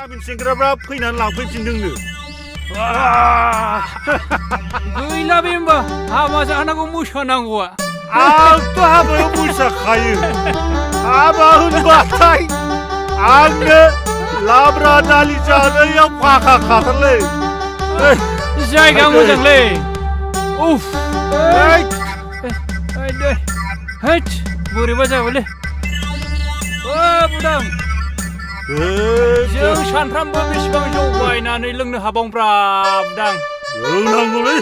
गामिनि सेंग्राफ्रा फैनानै लांफैफिनदोंनो गैला बे होमबा हाबा जानांगौ मोसानांगौआ आंथ' हाबायाव मोसाखायो हाबा होनबाथाय आंनो लाब्रा दालि जानायाव फाखा खाथारलै जायगा मोजांलै उफ हैट बोरैबा जाबायलै बुदां जों सानफ्रामबो बेसेबां जौ बायनानै लोंनो हाबावब्रा बुदां लोंनांगौलै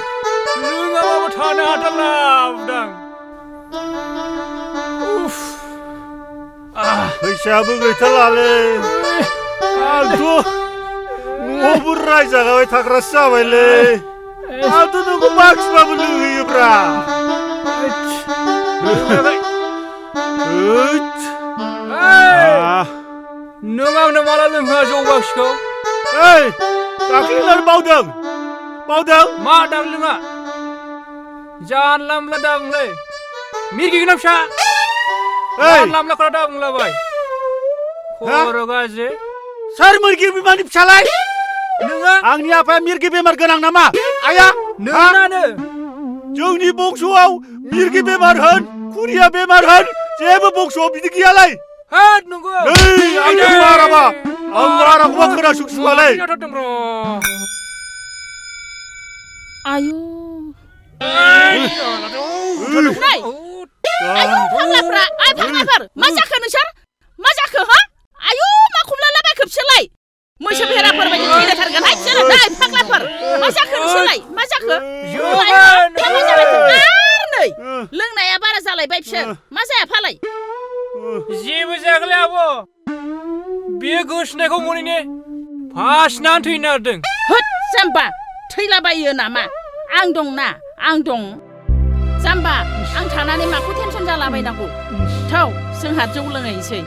लोङाबाबो थानो हाथारला बुदां उफ फैसायाबो गैथारलालै आंथ' न'आवबो रायजागाबाय थाग्रासो जाबायलै आंथ' नोंखौ बाखिबाबो लोंहैयोब्रा नों आंनो माला लोंहोआ जौ बाखिखौ दाख्लैनो बावदों मा दां लोङा जानला मोनला दा बुंलै मिरगि गोनां फिसा जानला मोनला खोथा दा बुंलाबाय खर' गाज्रि सोर मिरगि बिमानि फिसालाय नोङो आंनि आफाया मिरगि बेमार गोनां नामा आया नोंनानो जोंनि बंस'आव मिरगि बेमार होन खुरिया बेमार होन जेबो बंस'आव बिदि गैयालै होद नंगौ आं बाराखौबा खोनासंसुआलै आयु आयु फाग्लाफ्रा फाग्लाफोर मा जाखो नोंसोर मा जाखो हा आयु मा खमलालाबायखो बिसोरलाय मैसो बेराफोर बायदि थैलायथारगोनहाय बिसोरो दाय फाग्लाफोर मा जाखो नोंसोरलाय मा जाखो मा जाबायखो आरो नै लोंनाया बारा जालायबाय बिसोर मा जाया फालाय जेबो जायाखैलै आब' बे गोसोनायखौ मोनैने फासिनानै थैनो नागिरदों होद जाम्बा थैलाबायो नामा आं दंना आं दं जाम्बा आं थानानै माखौ टेनसन जालाबायनांगौ थौ जोंहा जौ लोंहैसै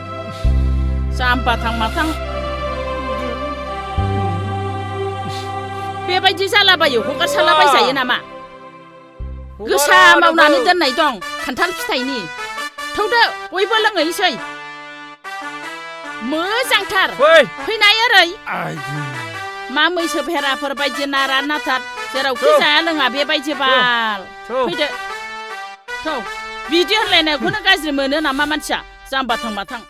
जाम्बा थां माथां बेबायदि जालाबायो हगारसालाबायजायो नामा गोसा मावनानै दोननाय दं खान्थाल फिथाइनि थौदो बयबो लोंहैसै मोजांथार फैनाय ओरै मा मैसो भेराफोर बायदि नारा नाथार जेरावखि जाया लोङा बेबायदि बाल फैदो थौ बिदि होनलायनायखौनो गाज्रि मोनो नामा मानसिया जाम्बा थां माथां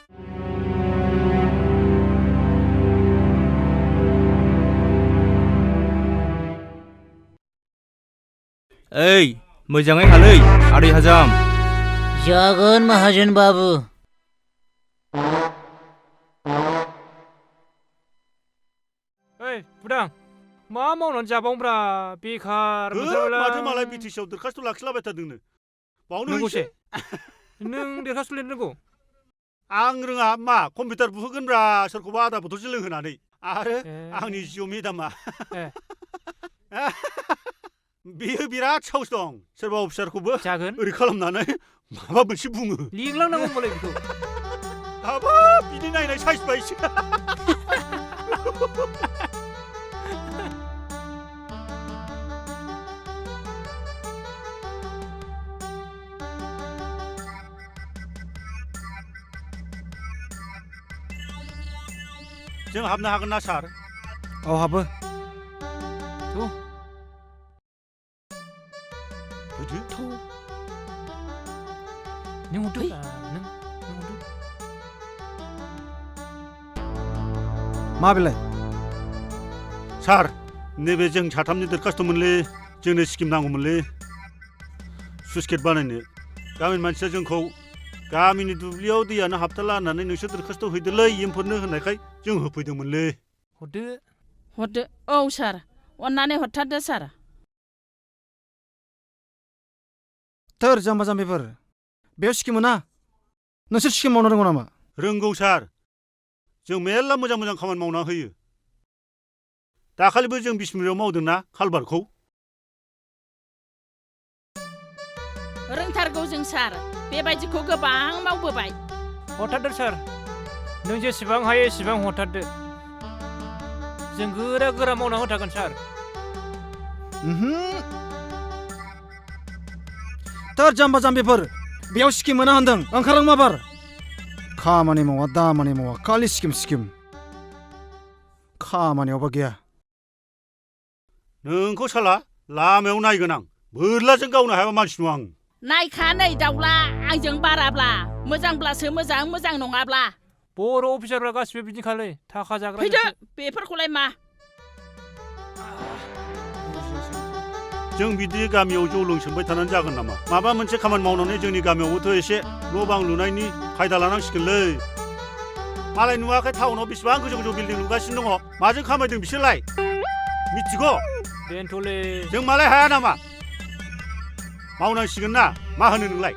ओइ मोजाङै हालै आदै हाजाम जागोन माहाजोन बाबु ओइ बुदां मा मावनानै जाबावब्रा बेखार माथो मालाय बिटिसिआव दरखास्त' लाखिलाबाय थादोंनो बावनो नंगौसे नों दरखास्त' लिरनो रोंगौ आं रोङा मा कम्पिउटार बुहोगोनब्रा सोरखौबा आदा बथलसो लोंहोनानै आरो आंनि जिअ मेदामा बेयो बिराद साहस दं सोरबा अफिसारखौबो जागोन ओरै खालामनानै माबा मोनसे बुङो लिंलांनांगौ होनबालाय बेखौ हाबाब बिदि नायनाय साइस बायसो जों हाबनो हागोन ना सार औ हाबो नों हरदो नों हरदो मा बेलाय सार नैबे जों साथामनि दरखास्त'मोनलै जोंनो स्किम नांगौमोनलै सुइस गेट बानायनो गामिनि मानसिया जोंखौ गामिनि दुब्लियाव दैयानो हाबथारला होननानै नोंसोर दरखास्त' हैदोलै एम्फोरनो होननायखाय जों होफैदोंमोनलै हरदो औ सार अन्नानै हरथारदो सार थोर जाम्बा जाम्बिफोर बेयाव स्किम मोना नोंसोर स्किम मावनो रोंगौ नामा रोंगौ सार जों मेरला मोजां मोजां खामानि मावना होयो दाखालिबो जों बिसमुरियाव मावदोंना कालभारखौ रोंथारगौ जों सार बेबायदिखौ गोबां मावबोबाय हरथारदो सार नों जेसेबां हायो एसेबां हरथारदो जों गोरा गोरा मावना होथारगोन सार थोर जाम्बा जाम्बिफोर बेयाव स्किम मोना होनदों ओंखारलां माबार खामानि मावा दामानि मावा खालि स्किम खामानियावबा गैया नोंखौ साला लामायाव नायगोन आं बोरलाजों गावनो हायाबा मानसि नङा आं नायखा नै दाउला आंजों बाराब्ला मोजांब्लासो मोजां मोजां नङाब्ला बर' अफिसारफ्रा गासिबो बिदिखालै थाखा जाग्रा फैदो बेफोरखौलाय मा जों बिदि गामियाव जौ लोंसोमबाय थानानै जागोन नामा माबा मोनसे खामानि मावनानै जोंनि गामियावबोथ' एसे न' बां लुनायनि खायदा लानांसिगोनलै मालाय नुवाखै टाउनाव बेसेबां गोजौ गोजौ बिल्डिं लुगासिनो दङ माजों खामायदों बिसोरलाय मिथिगौ बेनोथ'लै जों मालाय हाया नामा मावनांसिगोन ना मा होनो नोंलाय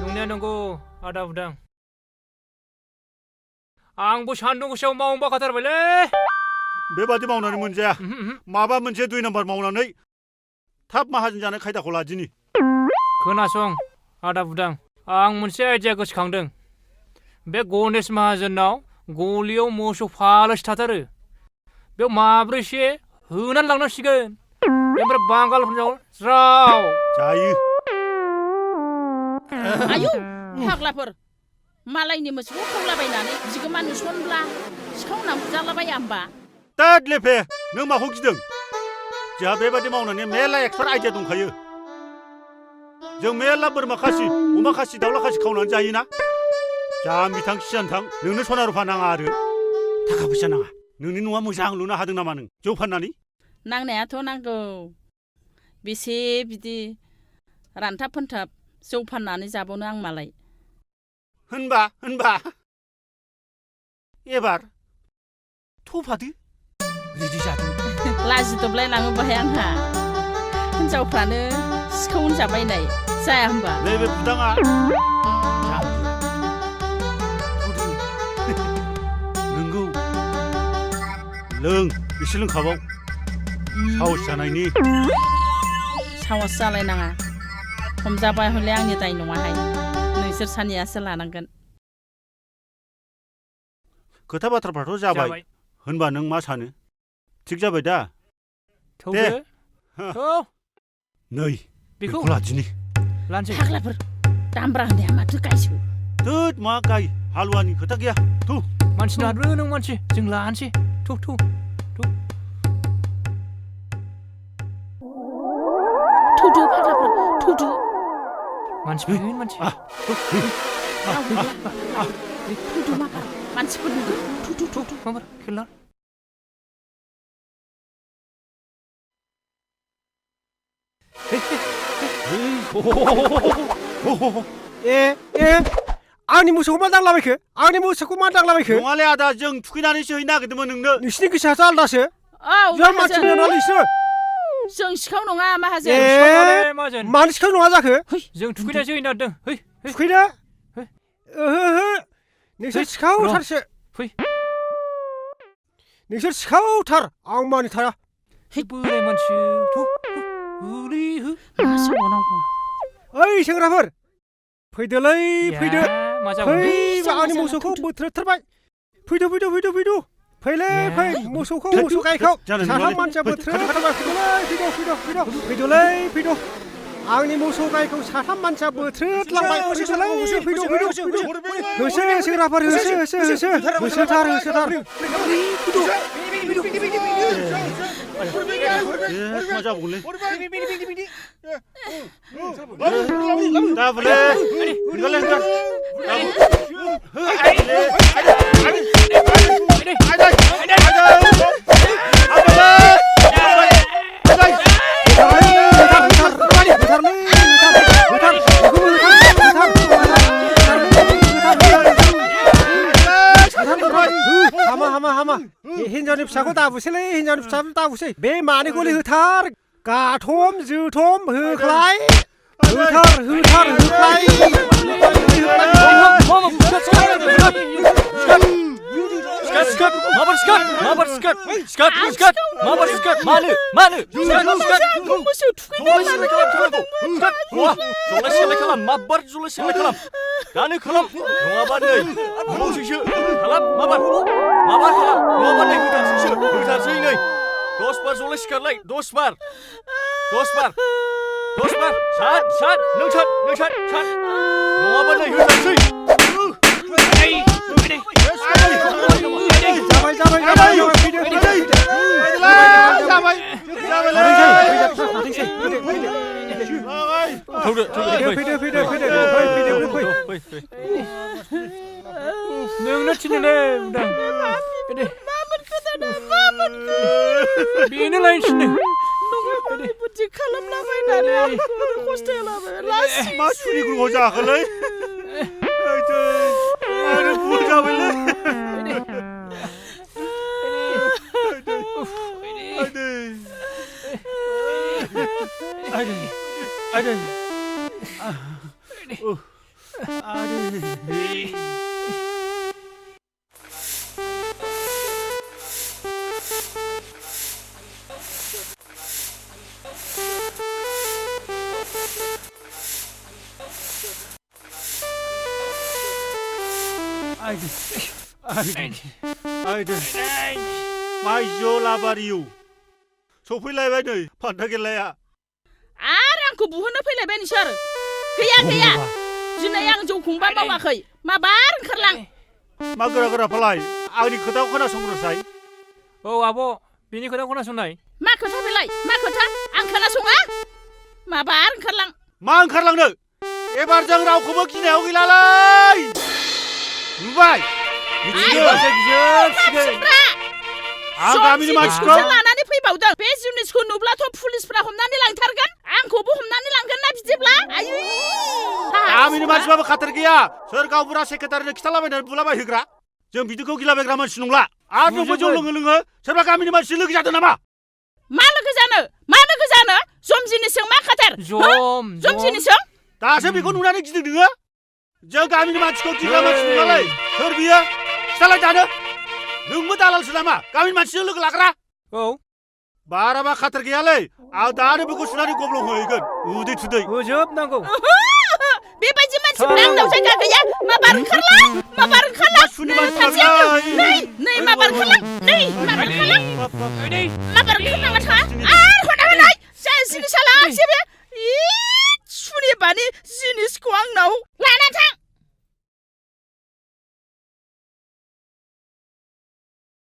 नंनाया नंगौ आदा बुदां आंबो सान्दुं गोसायाव मावनो बाखाथारबायलै बेबादि मावनानै मोनजाया माबा मोनसे 2 नाम्बार मावनानै थाब माहाजोन जानाय खायदाखौ लादिनि खोनासं आदा बुदां आं मोनसे आइडिया गोसोखांदों बे गणेश माहाजोनाव गलियाव मोसौ फालोसो थाथारो बेयाव माब्रैसे होनानै लांनांसिगोन ओमफ्राय बांगालफोरनाव ज्राव जायो आयु फाग्लाफोर मालायनि मोसौखौ खावलाबायनानै बिगोमा नुसनब्ला सिखावना बुजालाबाया होमबा दाद लेफे नों माखौ गिदों जोंहा बेबादि मावनानै मेरला एक्सपार्ट आइडिया दंखायो जों मेरला बोरमा खासि अमा खासि दाउला खासि खावनानै जायोना जाम्बि थां सियान थां नोंनो सना रुफा नाङा आरो थाखा फैसा नाङा नोंनि न'आ मोजां लुनो हादों नामा नों जौ फाननानै नांनायाथ' नांगौ बेसे बिदि रानथाब फोनथाब जौ फाननानै जाबावनो आं मालाय होनबा एबार थफादो रेडि जादों लाजिदबलाय लाङो बाहाय आंहा हिनजावफ्रानो सिखाव होनजाबायनाय जाया होमबा नैबे बुदाङा नोंगौ लों एसे लोंखाबाव साहस जानायनि साहस जालायनाङा हमजाबाय हले आंनि दाय नङाहाय नोंसोर सानैयासो लानांगोन खोथा बाथ्राफ्राथ' जाबाय होनबा नों मा सानो थिग जाबाय दा थौदो नै बेखौ लादिनि लानसै फाग्लाफोर दामब्रा होननाया माथो गायसो थोद मा गाय हालुवानि खोथा गैया थु मानसि नारनो नों मानसि जों लानसै थौ थौदो फाग्लाफोर थौदो मानसि फैगोन मानसि थौदो माबार मानसिफोर नुगोन थौ माबार खेला आंनि मोसौखौ मा दांलाबायखो आंनि मोसौखौ मा दांलाबायखो नङालै आदा जों थुखैनानैसो हैनो नागिरदोंमोन नोंनो नोंसिनि गोसोआसो आलदासो औ जों मानसि नालाय बिसोरो जों सिखाव नङा माहाजोन माहाजोन मानो सिखाव नङा जाखो जों थुखैनायसो हैनो नागिरदों थुखैनो ओहो नोंसोर सिखावथारसो फै नोंसोर सिखावथार आं मानिथारा बोराय मानसि मा सोंबावनांगौ ओइ सेंग्राफोर फैदोलै फैदो फै आंनि मोसौखौ बोथ्रोदथारबाय फैदो फैलै फै मोसौ गायखौ साथाम मानसिया बोथ्रोदथारबाय फैदोलै आंनि मोसौ गायखौ साथाम मानसिया बोथ्रोदलांबाय फैदो होसो सेंग्राफोर होसोथार मा जाबावगोनलै दाबोले हामा हिनजावनि फिसाखौ दाबुसैलै बे मानैखौलै होथार गाथम जोथम होख्लाय दानो खालाम नङाबा नै मावसैसो खालाम माबार नङाबा नै होथारसै नै 10 बार जलाय सिखारलाय 10 बार सात नों सात नङाबा नै होथारसै जाबाय नोंनो थिनोलै उदां फैदो बेनो लायनोसैनो बुद्धि खालामलाबायनानै खस्थ' होलाबाय लासि मा सुनिग्रुङाव जाखोलै आरो भुल जाबायलै माइजलाबारिउ सफैलायबाय नै फान्था गेलाया आरो आंखौ बुहोनो फैलायबाय नोंसोर गैया दिनै आं जौखौबा मावाखै माबार ओंखारलां मा गोरा गोराफालाय आंनि खोथाखौ खोनासंग्रोसाय औ आब' बेनि खोथा खोनासंनाय मा खोथा बेलाय मा खोथा आं खोनासङा माबार ओंखारलां मा ओंखारलांनो एबार जों रावखौबो गिनायाव गैलालै नुबाय आं गामिनि मानसिखौ लानानै फैबावदों बे जिनिसखौ नुब्लाथ' पुलिसफ्रा हमनानै लांथारगोन आंखौबो हमनानै लांगोन ना बिदिब्ला आयु गामिनि मानसिबाबो खाथार गैया सोर गावबुरा सेक्रेटारिनो खिथालाबायनानै बुलाबायहोग्रा जों बिदिखौ गिलाबायग्रा मानसि नंला आरो नोंबो जौ लोङो सोरबा गामिनि मानसि लोगो जादों नामा मा लोगो जानो जम जिनिसजों मा खाथार जम जिनिसजों दासो बेखौ नुनानै गिदों नोङो जों गामिनि मानसिखौ गिग्रा मानसि नङालै सोर बियो खिथालाय दानो नोंबो दालालसो नामा गामिनि मानसिजों लोगो लाग्रा औ बाराबा खाथार गैयालै आं दानो बेखौ सुनानै गब्लं होहैगोन उदै थुदै होजोबनांगौ बेबायदि मानसिफोरा आंनाव जायगा गैया माबार ओंखारलां सुनि मानसिफोरा नै माबार ओंखारलां माबार ओंखारलाङा था आरो हना होनाय जा जिनिसा लाखिबो सुनिबानि जिनिसखौ आंनाव लाना थां